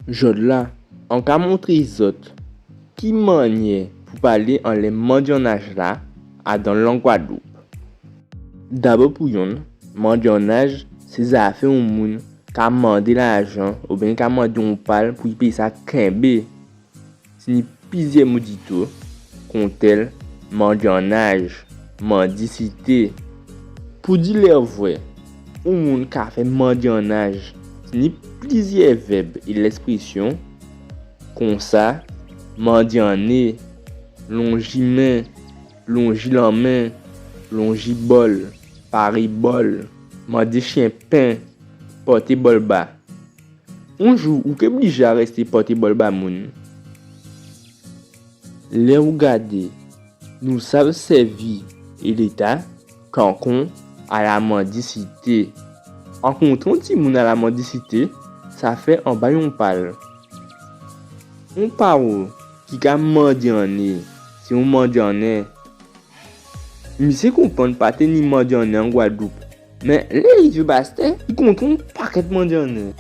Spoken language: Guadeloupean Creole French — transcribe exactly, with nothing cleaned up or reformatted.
Jòdla, an ka montré zòt ki mannyè pou palé anlè mandyannaj-la adan lang Gwadloup. Dabò pou yonn, mandyannaj sé zafè on moun ka mandé lajan oubyen ka mandé on pal pou i péyé sa kenbé. Sé ni plizyè mo dito, kontèl mandyannaj, mandisité. Pou di lè vwè on moun ka fè mandyannaj, sé ni plizyè vèb é lèspresyon, konsa, mandyanné, lonji men, lonji lanmen, lonji bòl, paré bòl, mandé chyen pen, pòté bòl ba. On jou, ou ké blijé arèsté pòté bòl ba moun. Lè ou gadé, nou sav sèvi é Léta, kankon a la mandisité. An kontré on timoun a la mandisité, sa fè an ba yon pal. On pawo ki ka mandyanné, sé on mandyannè. Misyé konprann pa té ni mandyannè an Gwadloup, mé lè i rivé Bastè, i kontré on pakèt mandyannè.